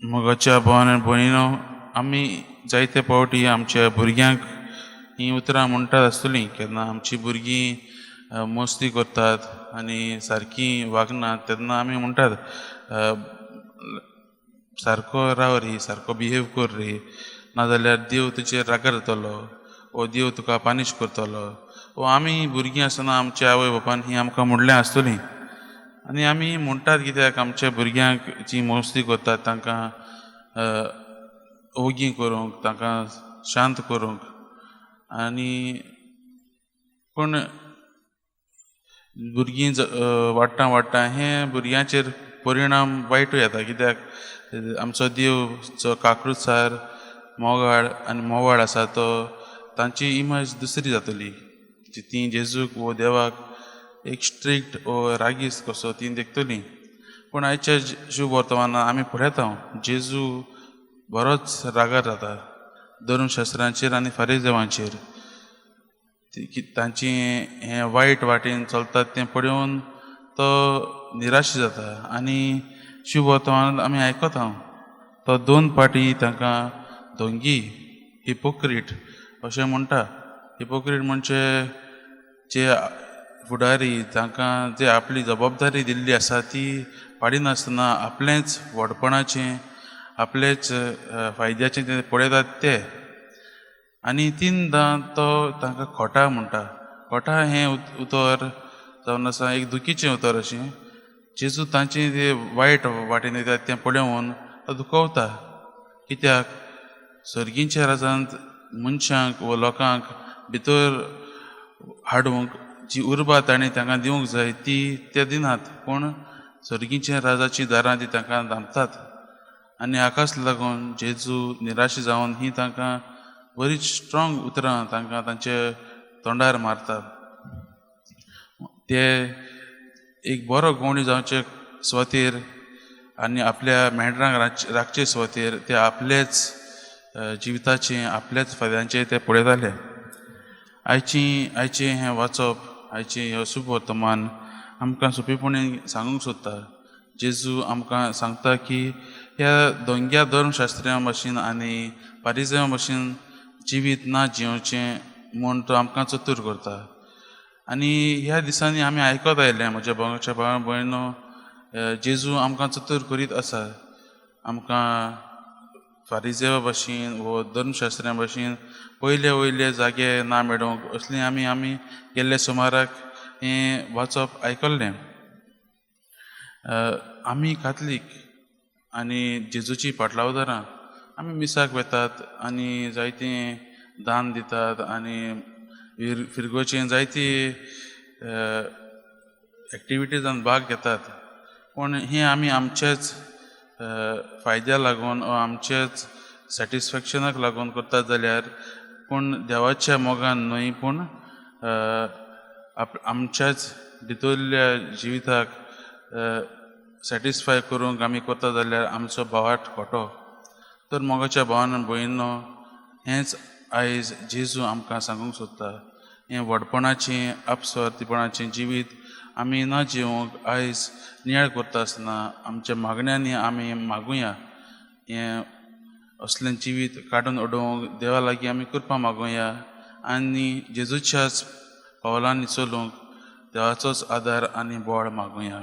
मोगाच्या भावान आनी भयणीनो, आमी जायते फावटी आमच्या भुरग्यांक हीं उतरां म्हणटात आसतलीं. केन्ना आमची भुरगीं मस्ती करतात आनी सारकीं वागनात तेन्ना आमी म्हणटात, सारको राव रे, सारको बिहेव कर रे, नाजाल्यार देव तुजेर रागार जातलो वो देव तुका पानिश करतलो. वो आमी भुरगीं आसतना आमच्या आवय बापायन ही आमकां म्हणलें आसतलीं. आनी आमी म्हणटात कित्याक आमच्या भुरग्यांक जी मस्ती करतात तांकां ओगी करूंक, तांकां शांत करूंक. आनी पूण भुरगीं वाडटा वाडटा हें भुरग्यांचेर परिणाम वायटूय येता, कित्याक आमचो देव जो काकूळसार मोगाळ आनी मोवाळ आसा तो तांची इमेज दुसरी जातली. ती जेजूक वो देवाक एक स्ट्रिक्ट वो रागीस कसो ती देखतली. पूण आयच्या शुभ वर्तमानान आमी पळयता जेजू बरोच रागार जाता धर्मशास्त्रांचेर आनी फारीदेवांचेर. तांची हें वायट वाटेन चलतात तें पळोवन तो निराश जाता. आनी शुभ वर्तमानांत आमी आयकता तो दोन पाटी तांकां धोंगी, हिपोक्रीट अशें म्हणटा. हिपोक्रीट म्हणजे जे फुडारी तांकां जे आपली जबाबदारी दिल्ली आसा ती पाडिनासतना आपलेंच व्हडपणाचें, आपलेच फायद्याचें ते पळयतात ते. आनी तिनदां तो तांकां खोटा म्हणटा. खोटा हें उतर जावन आसा एक दुखीचें उतर अशें. जेजू तांचे ते वायट वाटेन वयतात तें पळोवन तो दुखवता, कित्याक सर्गींच्या राजांत मनशांक वो लोकांक भितर हाडूंक जी उर्बा तांणी तांकां दिवंक जाय ती ते दिनात, पूण सर्गींच्या राजाचीं दारां ती तांकां धांपतात. आनी हाकाच लागून जेजू निराश जावन ही तांकां बरीच स्ट्रॉंग उतरां तांकां तांचे तोंडार मारतात. ते एक बरो गवणी जावचे सुवातेर आनी आपल्या मेंढरांक राखचे सुवातेर ते आपलेच जिविताचें, आपल्याच फायद्यांचें ते पळयताले. आयचें हें वाचप, आयचें हें शुभ वर्तमान आमकां सोंपेपणी सांगूंक सोदता. जेजू आमकां सांगता की ह्या दोंग्या धर्मशास्त्र्यां भशेन आनी पारिजां भशेन जिवीत ना जियोवचें म्हूण तो आमकां चतूर करता. आनी ह्या दिसांनी आमी आयकत आयले म्हज्या भावाच्या भाव भयणो, जेजू आमकां चतूर करीत आसा. आमकां फारिजेवा भशेन वो धर्मशास्त्र्यां भशेन पयले वयले जागे ना मेळोवंक असलें आमी आमी गेल्ले सुमाराक हें वाचप आयकल्लें. आमी कातलीक आनी जेजूची पाटलावदारां आमी मिसाक वेतात आनी जायतें दान दितात आनी फिरगोचें जायती एक्टिविटीजान भाग घेतात. पूण हें आमी आमचेच फायद्या लागून वा आमचेच सॅटिस्फॅक्शनाक लागून करतात जाल्यार, पूण देवाच्या मोगान न्हय, पूण आमच्याच भितरल्या जिविताक सॅटिस्फाय करूंक आमी करता जाल्यार आमचो भावार्थ खोटो. तर मोगाच्या भावान भयणीनो, हेंच आयज जेजू आमकां सांगूंक सोदता. हें व्हडपणाचें, आपस्वार्थीपणाचें जिवीत आमी ना जिवंक आयज नियाळ करता आसतना आमच्या मागण्यांनी आमी मागुया. हें असलें जिवीत काडून उडोवंक देवा लागीं आमी कृपा मागुया आनी जेजूच्याच पावलांनी चलूंक देवाचोच आदार आनी बळ मागुया.